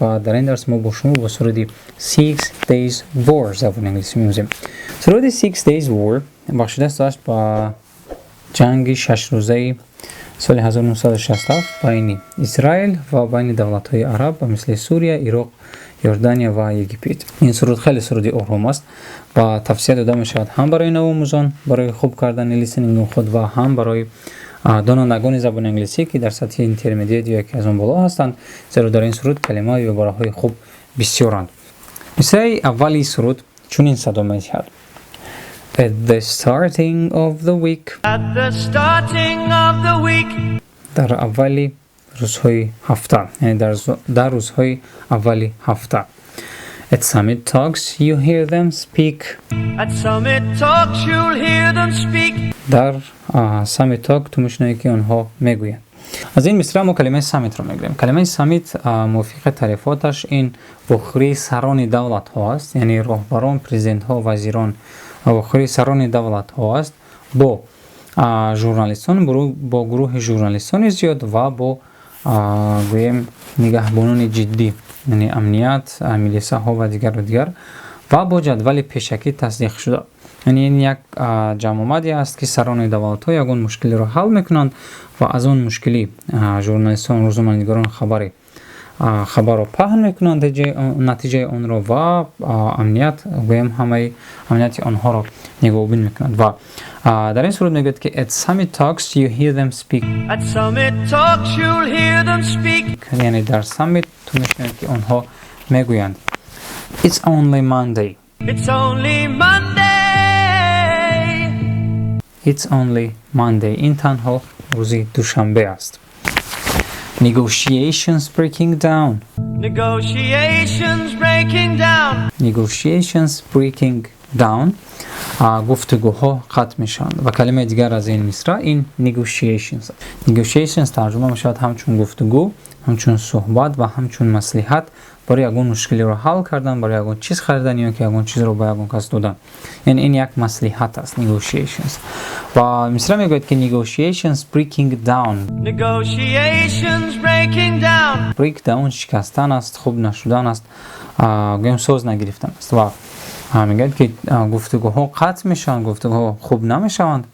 Ва дар ин дарс мо бо шумо бо суруди Six Days War забони англисӣ меомӯзем. Суруди Six Days War бахшида аст ба ҷанги шашрӯзаи соли 1967 байни Исраил ва байни давлатҳои араб ба мисли Сурия, Ироқ, Иордания ва Египет. Ин суруд хеле суруди ором аст ва тавсия дода мешавад ҳам барои навомӯзон барои хуб кардани listening худ ва ҳам барои донандагони забони англисӣ, ки дар сатҳи intermediate ё яке аз он боло ҳастанд, зеро дар ин суруд калима ва ибораҳои хуб бисёранд. Мисраи аввали суруд чунин садо медиҳад: At the starting of the week. At the starting of the week. Дар аввали рӯзҳои ҳафта, яъне дар рӯзҳои аввали ҳафта. At summit talks you hear them speak. At summit talks you'll hear them speak. Дар summit talk ту мешунавӣ, ки онҳо мегӯянд. Аз ин мисра мо калимаи summit ро мегирем. Калимаи summit мувофиқи таърифоташ ин вохӯрии сарони давлатҳо аст, яъне роҳбарон, президентҳо, вазирон, вохӯрии сарони давлатҳо аст бо журналистон, бо гурӯҳи журналистони зиёд ва бо, гӯем, нигаҳбонони ҷиддӣ, яъне амният, милисаҳо ва дигару дигар, ва бо ҷадвали пешакӣ тасдиқшуда. Яъне ин як ҷамъомаде аст, ки сарони давлатҳо ягон мушкилиро ҳал мекунанд ва аз он мушкилӣ журналистон, рӯзноманигорон хабарро паҳн мекунанд, натиҷаи онро, ва амният, гӯем, ҳамаи амнияти онҳоро нигоҳубин мекунанд. Ва дар ин сурат мегӯяд, ки at summit talks you hear them speak. At summit talks you'll hear them speak. Яъне дар summit ту мешунавӣ, ки онҳо мегӯянд. It's only Monday. It's only Monday. It's only Monday. Ин танҳо рӯзи душанбе аст. Negotiations breaking down. Negotiations breaking down. Negotiations breaking down. Гуфтугӯҳо қатъ мешаванд. Ва калимаи дигар аз ин мисра ин negotiations. Negotiations тарҷума мешавад ҳамчун гуфтугӯ, ҳамчун суҳбат ва ҳамчун маслиҳат барои ягон мушкилиро ҳал кардан, барои ягон чиз харидан ё ки ягон чизро ба ягон кас додан. Яъне ин як маслиҳат аст, negotiations. Ва мисра мегӯяд, ки negotiations breaking down. Negotiations breaking down. Break down шикастан аст, хуб нашудан аст, гӯем, соз нагирифтан аст. Ва мегӯяд, ки гуфтугӯҳо қатъ мешаванд, гуфтугӯҳо хуб намешаванд.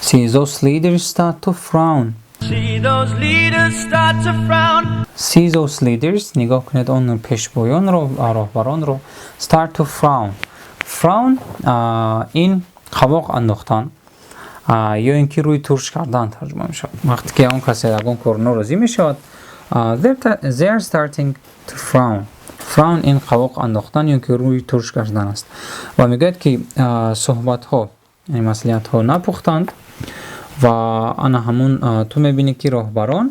See those leaders start to frown. See those leaders start to frown. See those leaders, нигоҳ кунед он пешвоёнро, роҳбаронро, start to frown. Frown ин қавоқ андохтан ё ин ки рӯи турш кардан тарҷума мешавад. Вақте ки он касе ягон кор норозӣ мешавад, they are starting to frown. Frown ин қавоқ андохтан ё ки рӯи турш кардан аст. Ва мегӯяд, ки суҳбатҳо, яъне маслиҳатҳо напухтанд ва ана ҳамун ту мебинӣ, ки роҳбарон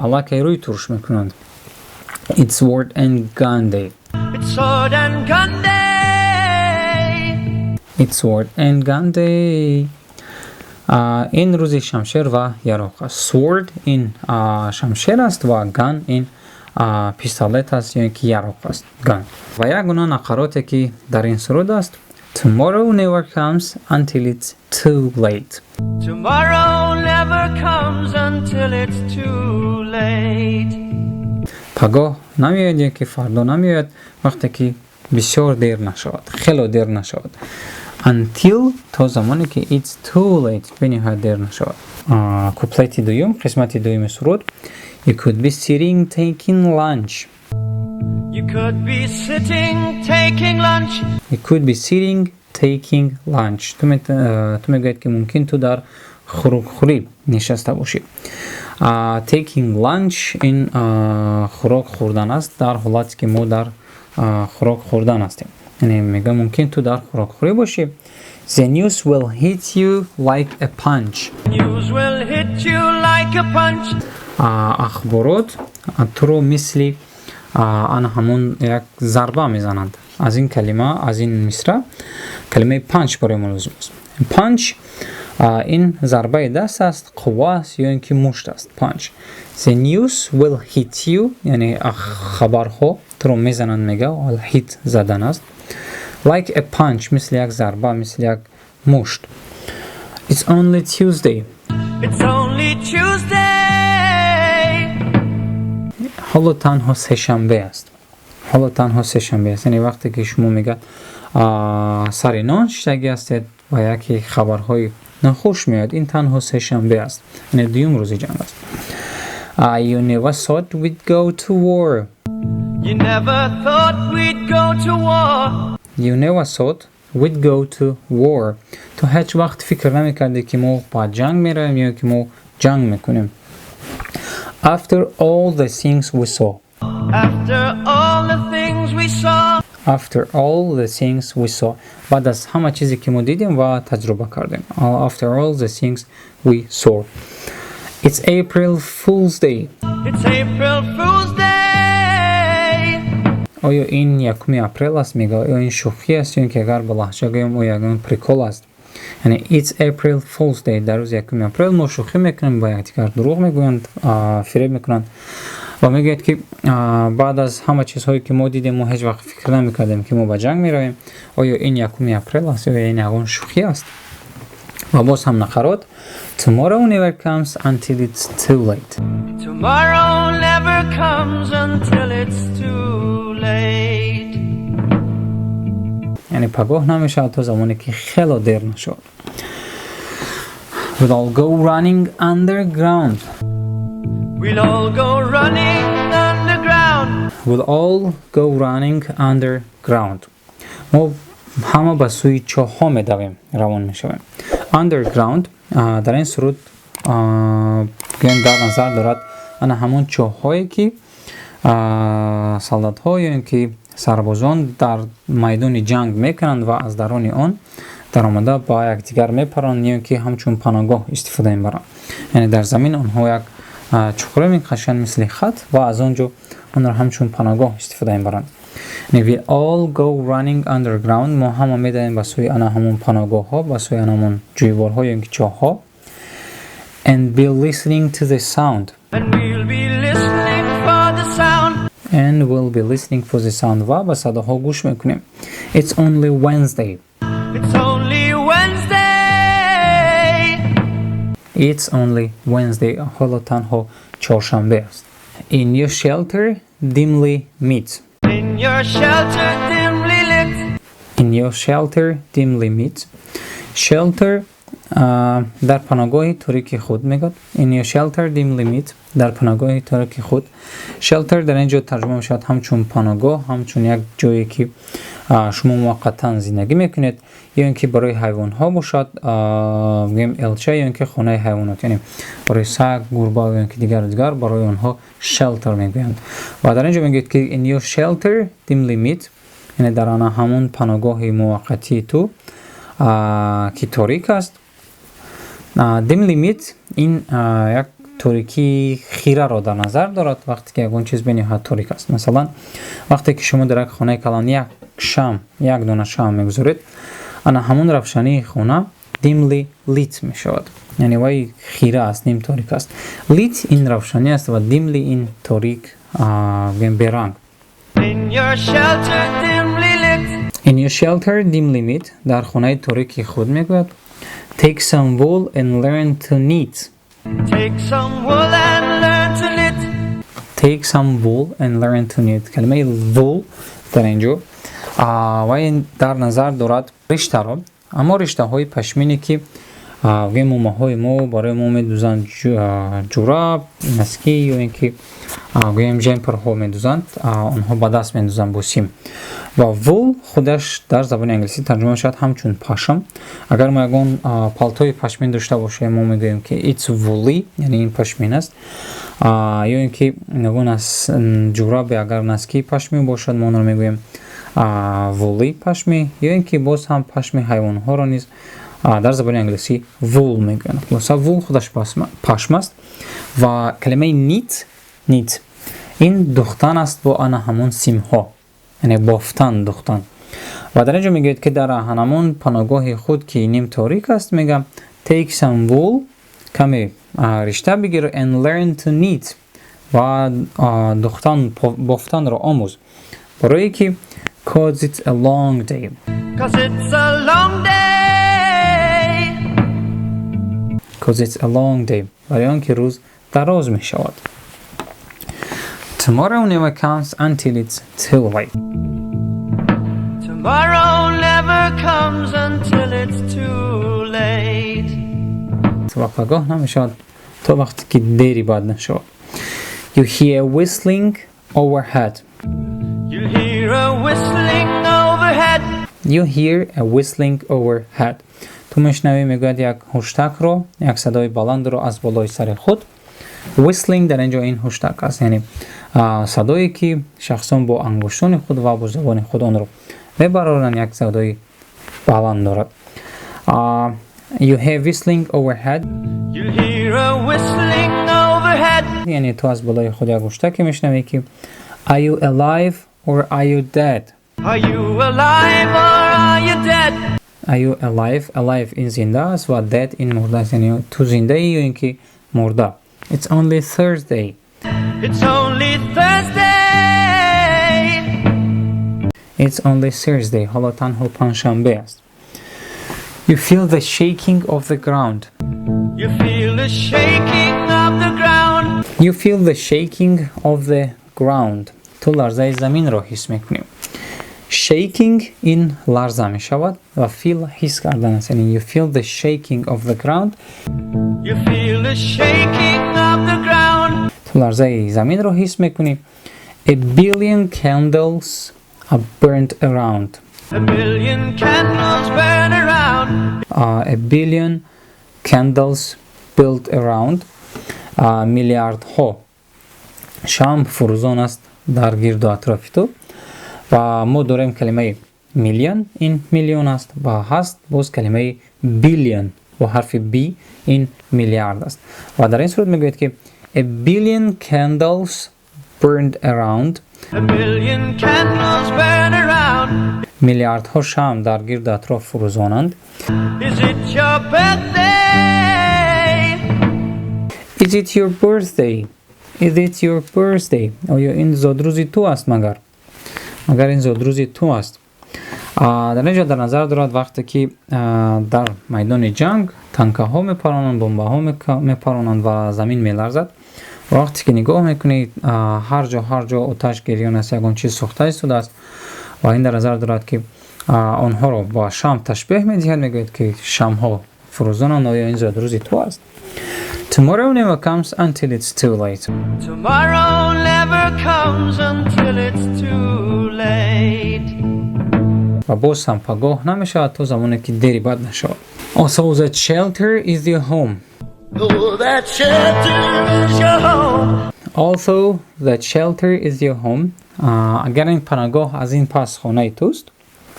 аллакай рӯи турш мекунанд. It's sword and gun day. It's sword and gun day. It's sword and gun day. Ин рӯзи шамшер ва яроқ аст. Sword ин шамшер аст ва gun ин пистолет аст ё ки яроқ аст, gun. Ва як гуна нақароте, ки дар ин суруд аст: Tomorrow never comes until it's too late. Tomorrow never comes until it's too late. Пагоҳ намеояд ё ки фардо намеояд, вақте ки бисёр дер нашавад, хело дер нашавад. Until то замоне ки it's too late, бениҳоят дер нашавад. Куплети дуюм, қисмати дуюми суруд: You could be sitting taking lunch. You could be sitting taking lunch. You could be sitting taking lunch. Ту мегӯяд, ки мумкин ту дар хӯрокхӯрӣ нишаста бошӣ. Taking lunch ин хӯрок хӯрдан аст, дар ҳолате ки мо дар хӯрок хӯрдан ҳастем. Яъне мегӯям, мумкин ту дар хӯрокхӯрӣ бошӣ. The news will hit you like a punch. News will hit you like a punch. Ахборот туро мисли ана ҳамон як зарба мезананд. Аз ин калима, аз ин мисра калимаи punch барои мо лозим аст. Punch ин зарбаи даст аст, қувва аст ё ин ки мушт аст. Punch. The news will hit you, яъне хабарҳо туро мезананд, мега hit задан аст, like a punch, мисли як зарба, мисли як мушт. It's only Tuesday. It's only Tuesday. ҳоло танҳо сешанбе аст. Ҳоло танҳо сешанбе аст, яъне вақте ки шумо мегӯяд, сари нон шиштагӣ ҳастед ва яке хабарҳои нохуш меояд, ин танҳо сешанбе аст, яъне дуюм рӯзи ҷанг аст. You never thought we'd go to war. You never thought we'd go to war. You never thought we'd go to war. Ту ҳеҷ вақт фикр намекардӣ, ки мо ба ҷанг меравем ё ки мо ҷанг мекунем. After all the things we saw. After all the things we saw. After all the things we saw. Баъд аз ҳама чизе ки мо дидем ва таҷриба кардем. After all the things we saw. It's April Fool's Day. It's April Fool's Day. Оё ин якуми апрел аст, мега, ё ин шӯхӣ аст, ё ин ки агар ба лаҳҷа гӯем, оё ягон прикол аст? Яъне It's April Fool's Day, дар рӯзи якуми апрел мо шӯхӣ мекунем, ба якдигар дурӯғ мегӯянд, фиреб мекунанд ва мегӯяд, ки баъд аз ҳама чизҳое ки мо дидем, мо ҳеҷ вақт фикр намекардем, ки мо ба ҷанг меравем. Оё ин якуми апрел аст ё ин ягон шӯхӣ аст? Ва боз ҳам нақарот: Tomorrow never comes until it's too late. Tomorrow never comes until it's too late. Яъне пагоҳ намешавад то замоне ки хело дер нашавад. We'll all go running underground. We'll all go running underground. We'll all go running underground. Мо ҳама ба сӯи чоҳҳо медавем, равон мешавем. Underground дар ин суруд, гӯем, дар назар дорад ана ҳамон чоҳҳое, ки солдатҳо ё ин ки сарбозон дар майдони ҷанг мекунанд ва аз дарони он даромада ба якдигар мепаранд ё ин ки ҳамчун паноҳгоҳ истифода мебаранд. Яъне дар замин онҳо як чуқуре мекашанд мисли хат ва аз он ҷо онро ҳамчун паноҳгоҳ истифода мебаранд. Яъне we all go running underground, мо ҳама медавем ба сӯи ана ҳамон паноҳгоҳҳо, ба сӯи ана ҳамон ҷӯйборҳо ё ин ки чоҳҳо. And be listening to the sound. And we'll be listening for the sound. And we'll be listening for the sound, ва ба садоҳо гӯш мекунем. It's only Wednesday. It's only Wednesday. It's only Wednesday. Ҳоло танҳо чоршанбе аст. In your shelter dimly lit. In your shelter dimly lit. In your shelter dimly lit. Shelter, дар паноҳгоҳи торики худ, мегӯяд. In your shelter dimly lit, дар паноҳгоҳи торики худ. Shelter дар ин ҷо тарҷума мешавад ҳамчун паноҳгоҳ, ҳамчун як ҷое ки шумо муваққатан зиндагӣ мекунед, ё ин ки барои ҳайвонҳо бошад, гӯем, элча ё ин ки хонаи ҳайвонот, яъне барои саг, гурба ё ин ки дигару дигар, барои онҳо shelter мегӯянд. Ва дар ин ҷо мегӯяд, ки in your shelter dimly lit, яъне дар ана ҳамон паноҳгоҳи муваққатии ту, ки торик аст. Dimly lit ин як торикии хираро дар назар дорад, вақте ки ягон чиз бениҳоят торик аст. Масалан, вақте ки шумо дар як хонаи калон як шам, як дона шам мегузоред, ана ҳамон равшании хона dimly lit мешавад, яъне вай хира аст, ним торик аст. Lit ин равшанӣ аст ва dimly ин торик, гӯем, беранг. In your shelter dimly lit. In your shelter dimly lit, дар хонаи торики худ, мегӯяд. Take some wool and learn to knit. Take some wool and learn to knit. Take some wool and learn to knit. Калимаи wool дар ин ҷо ва ин дар назар дорад риштаро, аммо риштаҳои пашмине, ки гӯем, момаҳои мо барои мо медӯзанд, ҷураб, носки ё ин ки, гӯем, жемперҳо медӯзанд, онҳо ба даст медӯзанд бо сим. Ва wool худаш дар забони англисӣ тарҷума мешавад ҳамчун пашм. Агар мо ягон палтои пашмин дошта бошем, мо мегӯем, ки it's woolly, яъне ин пашмин аст. Ё ин ки ягон ҷурабе, агар носки пашмӣ бошад, мо онро мегӯем woolly, пашмӣ. Ё ин ки боз ҳам пашми ҳайвонҳоро низ дар забони англисӣ wool мегӯянд. Хулоса, wool худаш пашм аст ва калимаи knit, knit ин духтан аст бо ана ҳамон симҳо, яъне бофтан, духтан. Ва дар ин ҷо мегӯяд, ки дар ҳамон паноҳгоҳи худ, ки ним торик аст, мегӯям, take some wool, каме ришта бигир, and learn to knit, ва духтан, бофтанро омӯз, барое ки 'cause it's a long day. 'Cause it's a long day. 'Cause it's a long day, барои он ки рӯз дароз мешавад. Tomorrow never comes until it's too late. Tomorrow never comes until it's too late. و پگاه نمیشود تا وقتی که دیری بد نشود. You hear whistling overhead. You hear a whistling overhead. You hear a whistling overhead. تو میشنوی، میگوید، یک هشتک رو، یک صدای بلند رو از بالای سر خود. Whistling در اینجا این هشتک است، یعنی صدایی که شخصان با انگشتان خود و با زبان خود آن رو میبرارند، یک صدای بلند دارد. You hear whistling overhead. You hear a whistling overhead. یعنی تو از بالای خود یک هشتک میشنوی که Are you alive or are you dead? Are you alive or are you dead? Are you alive? Alive این زنده است و dead این مرده است، یعنی تو زنده ای یا اینکه مرده. It's only Thursday. It's only Thursday. It's only Thursday. حالا تنها پنجشنبه است. You feel the shaking of the ground. You feel the shaking of the ground. You feel the shaking of the ground. تو لرزه زمین را حس میکنی. Shaking این لرزه می شود و feel حس کردن است، یعنی you feel the shaking of the ground. You feel the shaking of the ground. تو لرزه زمین رو حس میکنی. A billion candles are burnt around. A billion candles burn around. A billion candles built around. میلیاردها شمع فروزان است در گرد و اطراف تو. و ما داریم کلمه میلیون، این میلیون است، و هست باز کلمه billion با حرف B، این میلیارد است. و در این صورت میگوید که a billion candles burned around. A billion candles burn around. میلیاردها شمع در گرد اطراف فروزانند. Is it your birthday? Is it your birthday? Is it your birthday? آیا این زادروزی تو است مگر؟ مگر این زادروزی تو است؟ در اینجا در نظر دارد وقتی که در میدان جنگ تانکه ها میپرانند، بمب ها میپرانند و زمین میلرزد. وقتی که نگاه میکنید، هر جا هر جا آتش گریان است، یگان چیز سوخته ایستاده است. و این در نظر دارد که آنها را با شمع تشبیه میدهد، میگوید که شمع ها فروزانند، آیا این زادروزی تو است؟ Tomorrow never comes until it's too late. Tomorrow never comes until it's too late. و باز هم پگاه نمیشود تا زمانی که دیری بد نشود. Also that shelter is your home. Oh, that shelter is your home. Also that shelter is your home. اگر این پناهگاه از این پس خانه توست.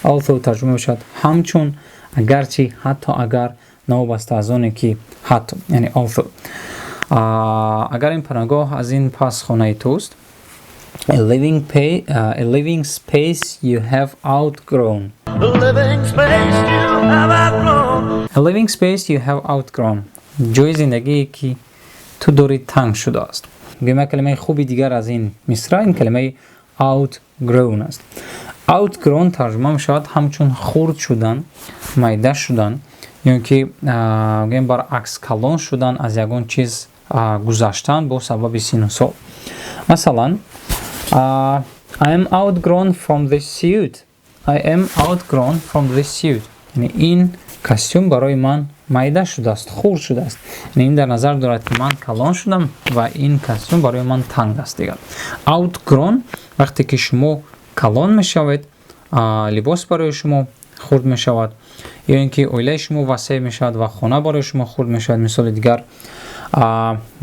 Although ترجمه میشود همچون، اگرچه، حتی اگر، نوبسته از آنی که، حتی، یعنی although. اگر این پناهگاه از این پس خانه توست. A living space you have outgrown. A living space you have outgrown. A living space you have outgrown. جای زندگی که تو داری تنگ شده است. گویم کلمه خوبی دیگر از این مصرع این کلمه outgrown است. Outgrown ترجمه می شود همچون خرد شدن، میده شدن یا که گویم برعکس کلان شدن، از یگان چیز گذشتن با سبب سن و سال. مثلا I am outgrown from this suit. I am outgrown from this suit. یعنی این کاستیوم برای من میده شده است، خرد شده است. یعنی این در نظر دارد که من کلان شدم و این کاستیوم برای من تنگ است دیگر. Outgrown، وقتی که شما کلان میشوید، لباس برای شما خرد میشود یا اینکه عائله شما وسیع میشود و خانه برای شما خرد میشود. مثال دیگر،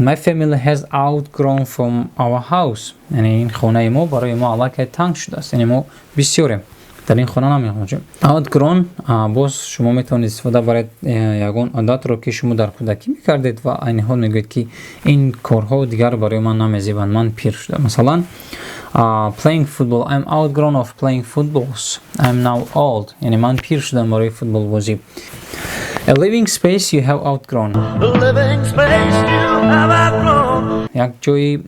my family has outgrown from our house. یعنی این خانه ما برای ما علاقه تنگ شده است، یعنی ما بسیاریم، در این خانه نمی‌گنجیم. Outgrown باز شما میتونید استفاده برای یگان عادت رو که شما در کودکی میکردید و عین حال میگوید که این کارها دیگر برای من نمیزیبند، من پیر شدم. مثلا playing football. I'm outgrown of playing footballs. I'm now old. یعنی من پیر شدم برای فوتبال بازی. A living space you have outgrown. A living space you have outgrown. یک جای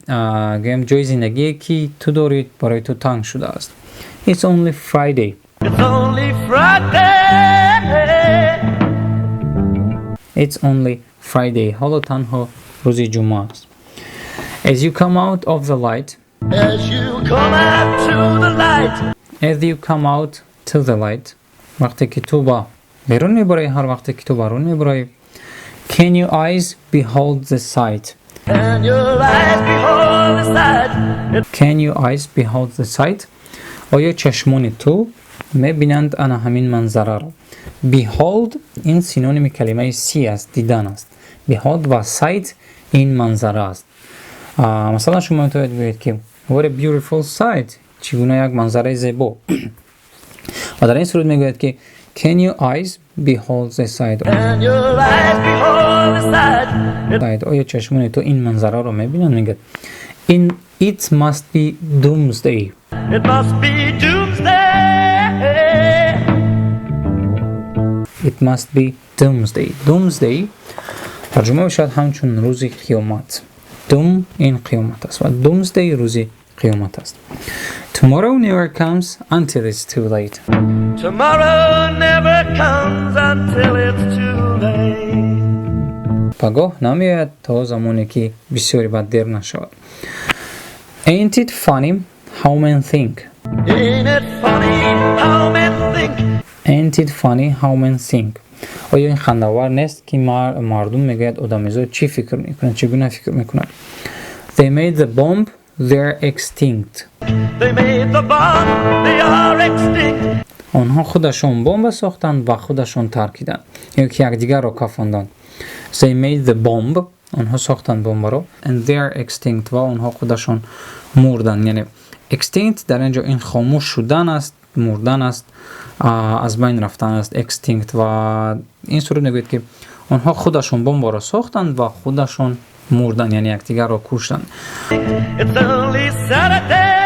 گویم جای زندگی که تو دارید برای تو تنگ شده است. It's only Friday. It's only Friday. It's only Friday. حالا تنها روز جمعه است. As you come out of the light. As you come out to the light. As you come out to the light, вақте ки ту ба берун мебароӣ, ҳар вақте ки ту барун мебароӣ. Can your eyes behold the sight? Can your eyes behold the sight? Can your eyes behold the sight? Оё чашмони ту мебинанд ана ҳамин манзараро? Behold ин синоними калимаи see аст, дидан аст. Behold ва sight ин манзара аст. Масалан, шумо метавонед гӯед, ки "What a beautiful sight", чӣ гуна як манзараи зебо. Ва дар ин сурат мегӯяд, ки "Can your eyes behold the sight?" Can your eyes behold the sight? Sight. Оё чашмони ту ин манзараро мебинанд, мегӯяд. In it must be doomsday. It must be doomsday. It must be doomsday. Doomsday тарҷума мешавад ҳамчун рӯзи қиёмат. Doom ин қиёмат аст ва doomsday рӯзи қиёмат аст. Tomorrow never comes until it's too late. Tomorrow never comes until it's too late. Пагоҳ намеояд, то замоне ки бисёри бад дер нашавад. Ain't it funny how men think? Ain't it funny how men think? Ain't it funny how men think? Оё ин хандавар нест, ки мардум, мегӯяд, одамизод чӣ фикр мекунад, чӣ гуна фикр мекунад? They made the bomb, they're extinct. They made the bomb, they are extinct. Онҳо худашон бомба сохтанд ва худашон таркиданд ё ки якдигарро кафонданд. They made the bomb, онҳо сохтанд бомбаро, and they are extinct, ва онҳо худашон мурданд. Яъне extinct дар ин ҷо ин хомӯш шудан аст, мурдан аст, аз байн рафтан аст extinct. Ва ин сурат мегӯяд, ки онҳо худашон бомбаро сохтанд ва худашон мурданд, яъне якдигарро куштанд. It's only Saturday.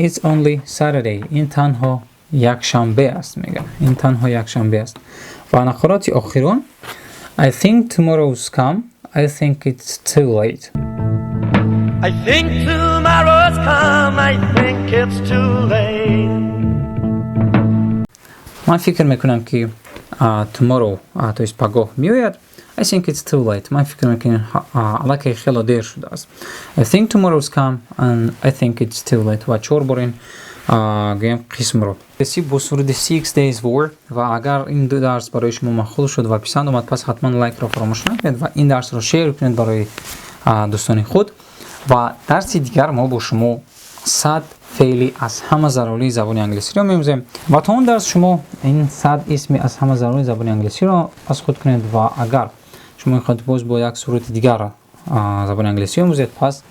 It's only Saturday. Ин танҳо якшанбе аст, мегӯяд. Ин танҳо якшанбе аст. Ва нақароти охирон: I think tomorrow's come, I think it's too late. I think tomorrow's come, I think it's too late. Ман фикр мекунам, ки tomorrow, то есть пагоҳ меояд. I think it's too late. Ман фикр мекунам, аллакай хело дер шудааст. I think tomorrow's come and I think it's too late. Ва чор бор ин гӯям қисмро бо суруди Six Days War. Ва агар ин ду дарс барои шумо маъқул шуд ва писанд омад, пас ҳатман лайкро фаромӯш накунед ва ин дарсро share кунед барои дӯстони худ. Ва дарси дигар мо бо шумо 100 феъли аз ҳама зарурии забони англисиро меомӯзем. Ва то он дарс шумо ин 100 исми аз ҳама зарурии забони англисиро аз худ кунед. Ва агар шумо мехоҳед боз бо як сурати дигар забони англисӣ омӯзед, пас